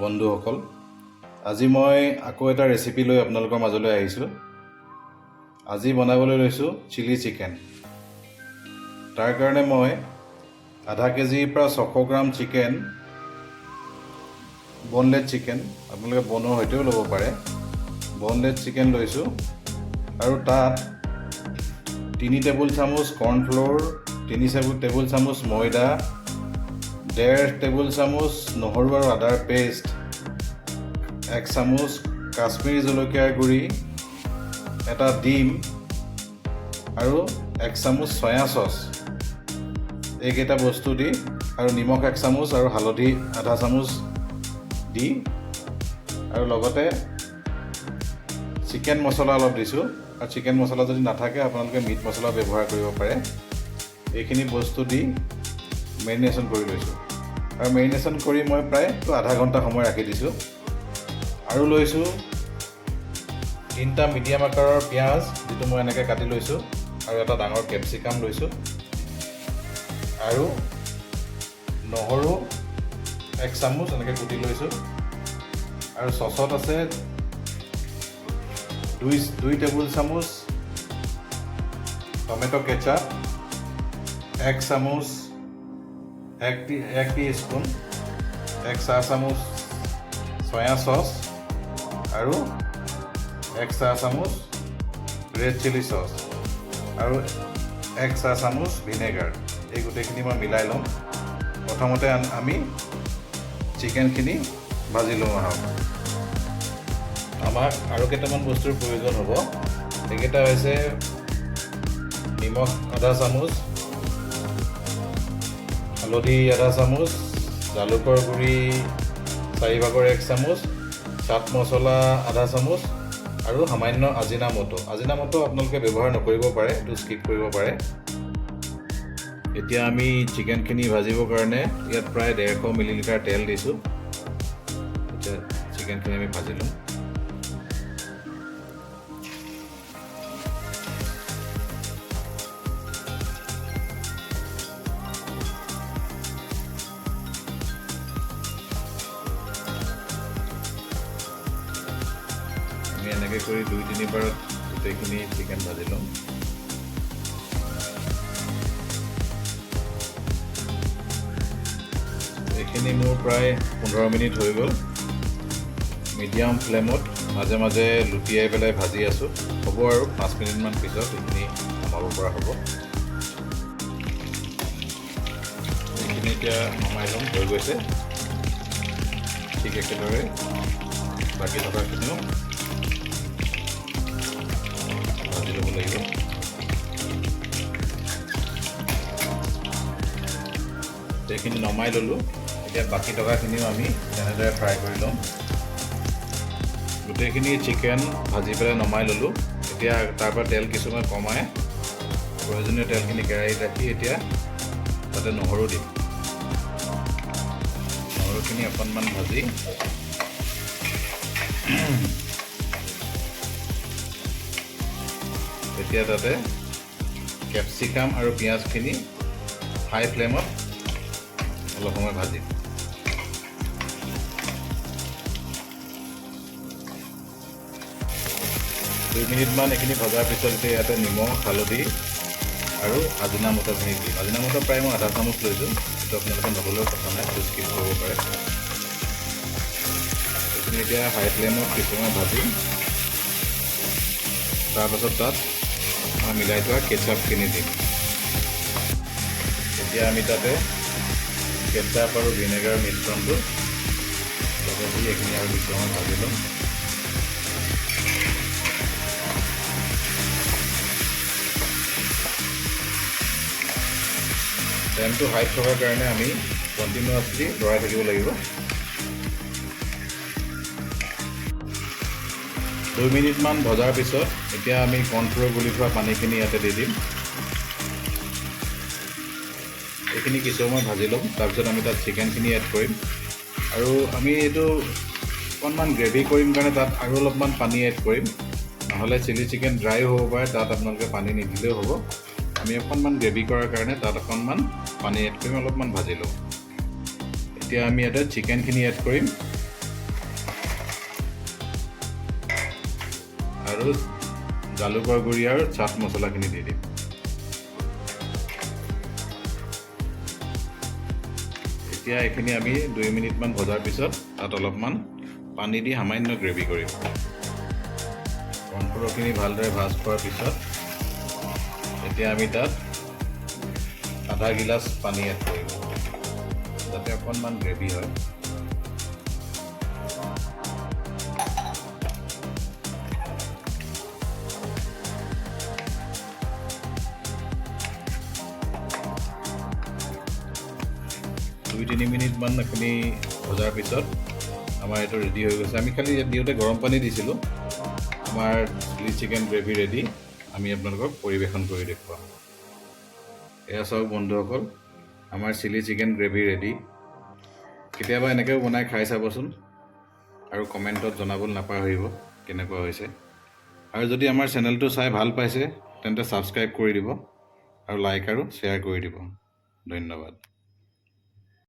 বন্ধুসকল, আজি মই আকৌ এটা ৰেচিপি লৈ আপোনালোকৰ মাজলৈ আহিছোঁ। আজি বনাবলৈ লৈছোঁ চিলি চিকেন। তাৰ কাৰণে মই আধা কেজিৰ পৰা 600 গ্ৰাম চিকেন, বনলেছ চিকেন, আপোনালোকে বনৰ সৈতেও ল'ব পাৰে, বনলেছ চিকেন লৈছোঁ আৰু তাত 3 টেবুল চামুচ কৰ্ণফ্ল'ৰ, 3 টেবুল চামুচ ময়দা, 1.5 টেবুল চামুচ নহৰু আৰু আদাৰ পেষ্ট, 1 চামুচ কাশ্মীৰী জলকীয়াৰ গুড়ি, এটা ডিম আৰু 1 চামুচ চয়া চচ, এইকেইটা বস্তু দি আৰু নিমখ 1 চামুচ আৰু হালধি আধা চামুচ দি আৰু লগতে চিকেন মছলা অলপ দিছোঁ। আৰু চিকেন মছলা যদি নাথাকে, আপোনালোকে মিট মছলা ব্যৱহাৰ কৰিব পাৰে। এইখিনি বস্তু দি মেৰিনেশ্যন কৰি লৈছোঁ আৰু মেৰিনেশ্যন কৰি মই প্ৰায় আধা ঘণ্টা সময় ৰাখি দিছোঁ। আৰু লৈছোঁ তিনিটা মিডিয়াম আকাৰৰ পিঁয়াজ, যিটো মই এনেকৈ কাটি লৈছোঁ, আৰু এটা ডাঙৰ কেপচিকাম লৈছোঁ আৰু নহৰু 1 চামুচ এনেকৈ কুটি লৈছোঁ। আৰু চচত আছে দুই দুই টেবুল চামুচ টমেট' কেচাপ, 1 চামুচ, এক টি স্পুন, 1 চাহ চামুচ চয়া চচ আৰু 1 চাহ চামুচ ৰেড চিলি চচ আৰু 1 চাহ চামুচ ভিনেগাৰ। এই গোটেইখিনি মই মিলাই ল'ম। প্ৰথমতে আমি চিকেনখিনি ভাজি লওঁ আহক। আমাক আৰু কেইটামান বস্তুৰ প্ৰয়োজন হ'ব। সেইকেইটা হৈছে নিমখ আধা চামুচ, হালধি আধা চামুচ, জালুকৰ গুড়ি 1/4 চামুচ, চাট মছলা আধা চামুচ আৰু সামান্য আজিনামটো। আজিনামটো আপোনালোকে ব্যৱহাৰ নকৰিব পাৰে, এইটো স্কিপ কৰিব পাৰে। এতিয়া আমি চিকেনখিনি ভাজিবৰ কাৰণে ইয়াত প্ৰায় 150 মিলিলিটাৰ তেল দিছোঁ। এতিয়া চিকেনখিনি আমি ভাজি ল'ম। আমি এনেকৈ কৰি দুই তিনিবাৰত গোটেইখিনি চিকেন ভাজি ল'ম। এইখিনি মোৰ প্ৰায় 15 মিনিট হৈ গ'ল। মিডিয়াম ফ্লেমত মাজে মাজে লুটিয়াই পেলাই ভাজি আছোঁ। হ'ব আৰু 5 মিনিটমান পিছত এইখিনি নমাব পৰা হ'ব। এইখিনি এতিয়া নমাই ল'ম, হৈ গৈছে। ঠিক একেদৰে বাকী থকাখিনিও ভাজি ল'ব লাগিব। এইখিনি নমাই ল'লোঁ। এতিয়া বাকী থকাখিনিও আমি তেনেদৰে ফ্ৰাই কৰি ল'ম। গোটেইখিনি চিকেন ভাজি পেলাই নমাই ল'লোঁ। এতিয়া তাৰ পৰা তেল কিছুমান কমাই প্ৰয়োজনীয় তেলখিনি কেৰাহীত ৰাখি এতিয়া তাতে নহৰু দিম। নহৰুখিনি অকণমান ভাজি এতিয়া তাতে কেপচিকাম আৰু পিঁয়াজখিনি হাই ফ্লেমত অলপ সময় ভাজিম। 2 মিনিটমান এইখিনি ভজাৰ পিছত এতিয়া ইয়াতে নিমখ, হালধি আৰু আজিনামট'খিনি দিম। আজিনামট' প্ৰায় মই আধা চামুচ লৈছোঁ। এইটো আপোনালোকে নল'লেও কথা নাই, এইটো স্কিপ কৰিব পাৰে। এইখিনি এতিয়া হাই ফ্লেমত কিছু সময় ভাজিম। তাৰপাছত তাত মই মিলাই থোৱা কেচাপখিনি দিম। এতিয়া আমি তাতে কেচাপ আৰু ভিনেগাৰ মিশ্ৰণটো তাতে দি এইখিনি আৰু কিছু সময় ভাজি ল'ম। ফ্লেমটো হাইত থকাৰ কাৰণে আমি কণ্টিনিউৱাছলি লৰাই থাকিব লাগিব। 2 মিনিটমান ভজাৰ পিছত এতিয়া আমি কৰ্ণফ্ল'ৰ গুলি থোৱা পানীখিনি ইয়াতে দি দিম। এইখিনি কিছু সময় ভাজি ল'ম। তাৰপিছত আমি তাত চিকেনখিনি এড কৰিম আৰু আমি এইটো অকণমান গ্ৰেভি কৰিম কাৰণে তাত আৰু অলপমান পানী এড কৰিম। নহ'লে চিলি চিকেন ড্ৰাই হ'ব পাৰে, তাত আপোনালোকে পানী নিদিলেও হ'ব। আমি অকণমান গ্ৰেভি কৰাৰ কাৰণে তাত অকণমান পানী এড কৰিম। অলপমান ভাজি লওঁ। এতিয়া আমি ইয়াতে চিকেনখিনি এড কৰিম। আৰু জালুকৰ গুড়ি আৰু চাট মছলাখিনি দি দিম। এতিয়া এইখিনি আমি 2 মিনিটমান ভজাৰ পিছত তাত অলপমান পানী দি সামান্য গ্ৰেভি কৰিম। কৰ্ণফ্ল'ৰখিনি ভালদৰে ভাজ খোৱাৰ পিছত এতিয়া আমি তাত আধা গিলাচ পানী এড কৰিম, যাতে অকণমান গ্ৰেভি হয়। 2-3 মিনিটমান এইখিনি ভজাৰ পিছত আমাৰ এইটো ৰেডি হৈ গৈছে। আমি খালি ইয়াত দিওঁতে গৰম পানী দিছিলোঁ। আমাৰ চিলি চিকেন গ্ৰেভি ৰেডি। আমি আপোনালোকক পৰিৱেশন কৰি দেখুৱাম। এয়া চাওক বন্ধুসকল, আমাৰ চিলি চিকেন গ্ৰেভি ৰেডি। কেতিয়াবা এনেকৈও বনাই খাই চাবচোন আৰু কমেণ্টত জনাবলৈ নাপাহৰিব কেনেকুৱা হৈছে। আৰু যদি আমাৰ চেনেলটো চাই ভাল পাইছে, তেন্তে ছাবস্ক্ৰাইব কৰি দিব আৰু লাইক আৰু শ্বেয়াৰ কৰি দিব। ধন্যবাদ।